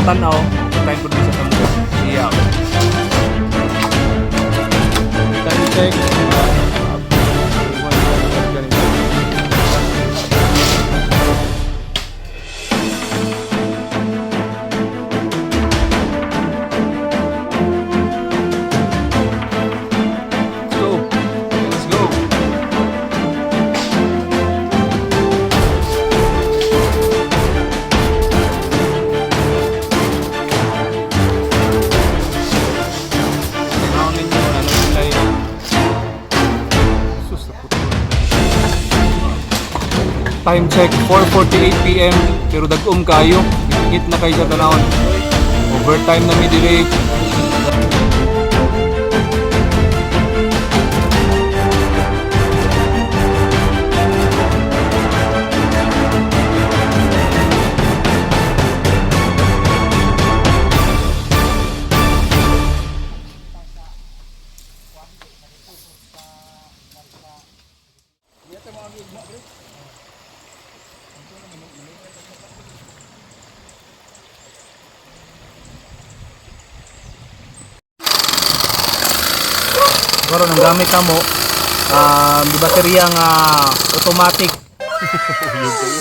Tanaw, time po sa Samuel. Siyaw. Time check. Let's go. Let's go. Tanaw ninyo, ano sila yung... Sus, naputol. Time check, 4:48 PM. Pero dag-um kayo. Hit na kayo sa tanawon. Overtime na mi dire. Siguro nang gamit na mo, di baterya nga automatic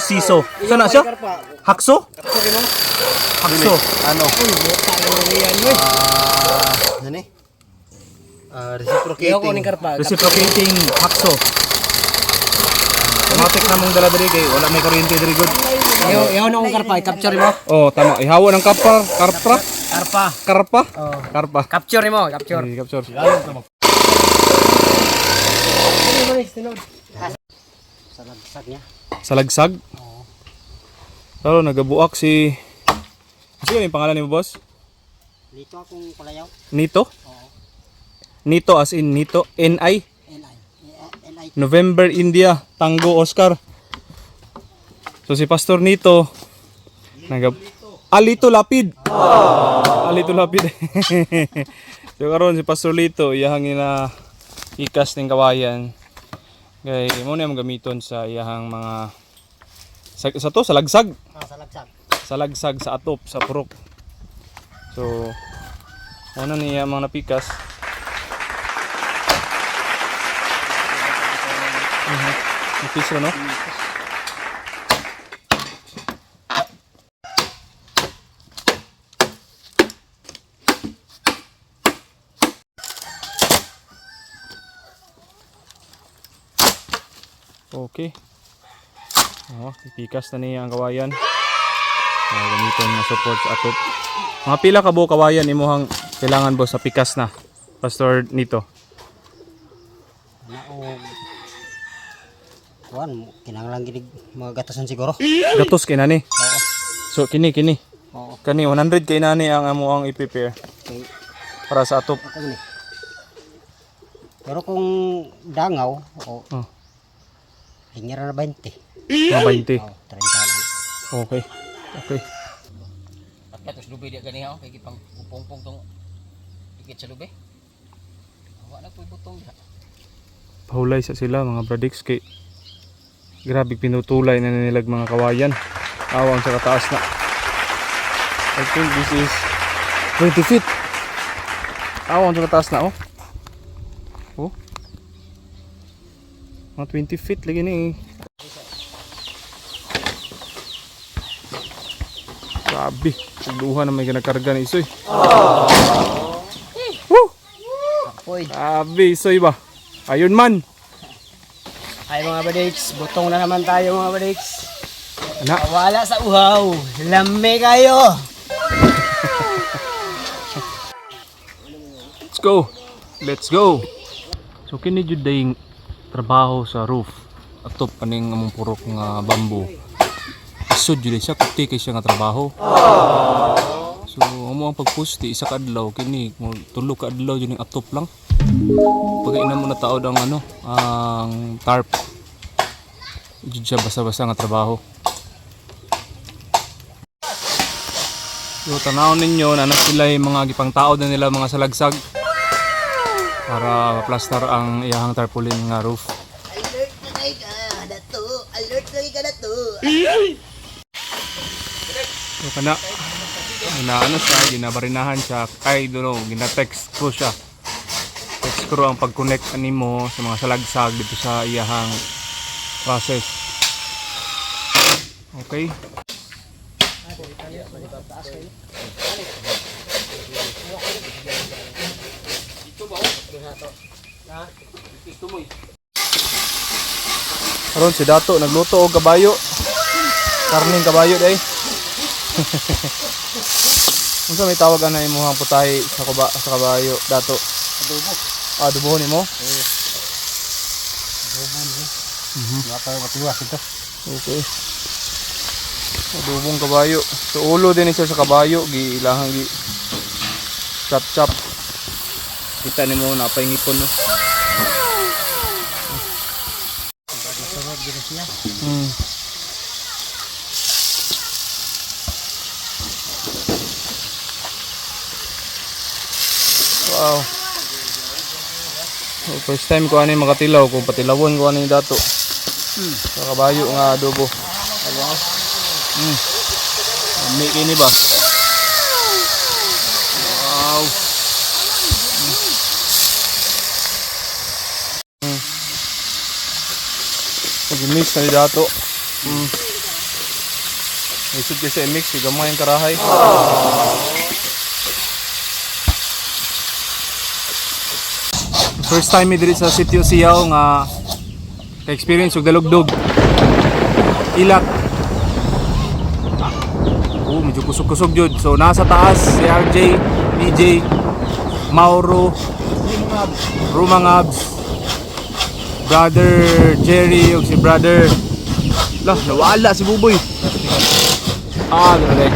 siso. Saan na siya? Hakso? Hakso. Ano? Ano ni? Reciprocating. Reciprocating hakso. Automatic na mong dala diri kay wala may kuryente diri good. Iyaw na akong karpa, i-capture mo. Oh, tama. Ihawa ng kapar, karpa, Karpa. karpa, karpa. Capture mo, capture. Okay, capture. Salagsag niya. Salagsag. Pero nagabuak si... Sige, ano yung pangalan ni mo, boss? Dito akong kulayaw. Nito? Nito as in Nito. N-I. L-I. L-I. November India Tango Oscar. So si Pastor Nito nagab Alito Lapid. Alito Lapid. So karon si Pastor Lito iyahang ina ikas ning kawayan. Kay mo na gamiton sa iyahang mga sa to salagsag, Salagsag. salagsag sa atop sa purok. So una niya mga napikas. Nipis ra, no? Okay. Oh, ipikas na niya ang kawayan. Oh, gamiton nga support sa atop. Mga pila ka buo kawayan imuhang kailangan boss sa pikas na. Pastor Nito. Na o kuan kinahanglan ginig mga gatasan siguro. Gatos kay nani. So kini kini. Oo. Kani 100 kay nani ang amo ang i-prepare Kay para sa atop. ako ni. Pero kung dangaw o Oh. hingira na 20. Mga 20. Oh, 30 na. Okay. Okay. Akyat os lubi di ganiha kay gipang upong-pong tong dikit sa lubi. Wa na po'y butong diha. Pahulay sa sila mga bradix kay grabe pinutulay na nilag mga kawayan. Awang sa kataas na. I think this is 20 feet. Awang sa kataas na oh. Oh. Mga 20 feet lagi ni. Eh. Grabe, duha na may ginakarga ni Isoy. Woo! Kapoy. Grabe, Isoy ba? Ayun man. Ay mga badiks, butong na naman tayo mga badiks. Ana. Wala sa uhaw. Lami kayo. Let's go. Let's go. So kini jud dayng trabaho sa roof. Atop aning among purok nga bamboo. Isod jud siya kuti kay siya nga trabaho. So amo ang pagpusti isa ka adlaw kini mo tulo ka adlaw jud ning atop lang. Pag ina mo na taod ang ano ang tarp. Jud siya basta-basta nga trabaho. So tanaw ninyo na sila yung mga gipangtaod na nila mga salagsag para maplastar ang iyahang tarpaulin nga roof. Alert na kayo ka na to. Alert na kayo ka na to. So kana. Ginaano siya, ginabarinahan siya, I don't know, gina-text ko siya. Text ko ang pag-connect animo sa mga salagsag dito sa iyahang process. Okay? Karon si Dato nagluto og kabayo. Karning kabayo day. Unsa may tawag ana imong putahe sa sa kabayo, Dato? Adobo. Ah, adobo nimo? Adobo niya. Wala pa matiwas ito. Okay. Adobong kabayo. So ulo din siya sa kabayo, gi ilahang gi chop chop. Kita nimo napay ngipon no. Masarap din siya. Wow. So, first time ko ani makatilaw kung patilawon ko ani dato. Sa kabayo nga adobo. May kini ba? Wow. Pag-mix na ni dato. Isod kasi i-mix, gamay ang karahay. First time mi diri sa Sitio Siyaw nga ka-experience og dalugdog. Ilat. Oh, medyo kusog-kusog jud. So nasa taas si RJ, PJ, Mauro, Rumangabs, Brother Jerry ug si Brother. Lah, nawala si Buboy. Ah, grabe.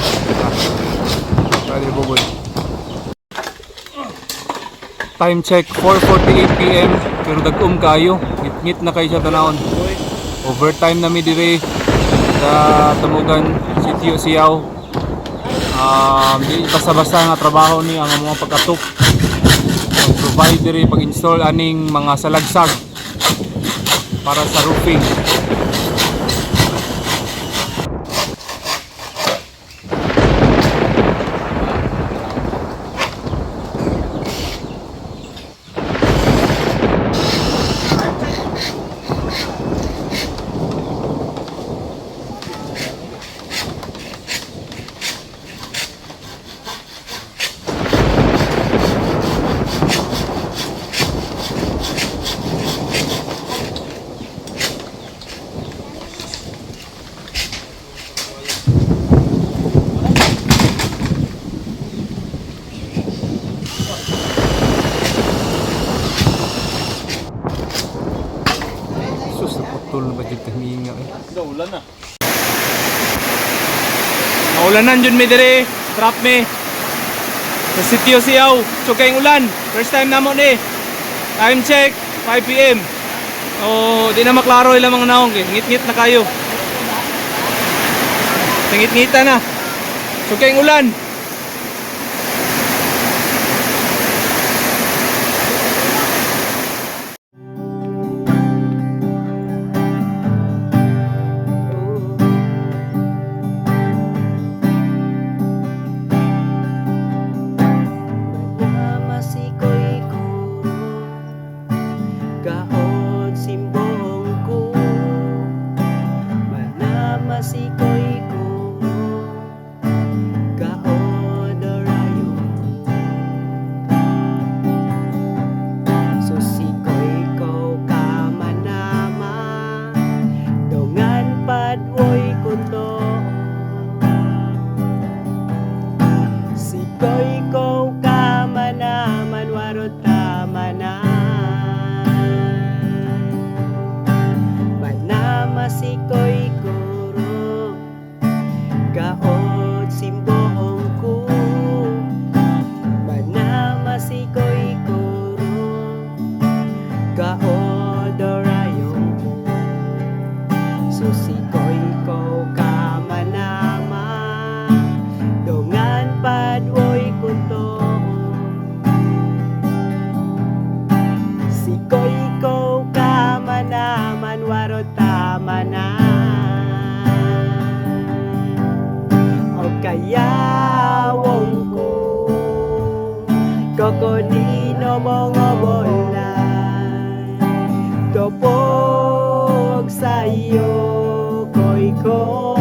Brother Buboy. Time check 4:48 PM pero dagom kayo. Ngit-ngit na kayo sa tanawon. Overtime na mi dire sa Tamugan Sitio Siyaw. Di basta-basta nga trabaho ni ang mga pagkatok. Pag-provide dire pag-install aning mga salagsag para sa roofing. Sus, naputol na ba dito huminga eh. Naulan na. Naulanan jud mi dire, trap mi. Sa sitio Siyaw, so kayong ulan. First time namo ni. Time check, 5 PM. O, di na maklaro ilang mga naong eh. Ngit-ngit na kayo. Ngit-ngita na. So kayong ulan. Namasikoy kuro Gaod simbong ko Manamasikoy kuro Gaod orayo Susikoy ko kamanama Dongan padwoy kunto Sikoy ko kamanaman waro tama na. Manama sikoy kuro gaod simboong ko. Manama sikoy kuro gaod orayong ko. Susikoy ko kamanama Dongan padwoy kunto Sikoy ko kamanaman waro tama na. O kaya Tupog sa iyo koy koy.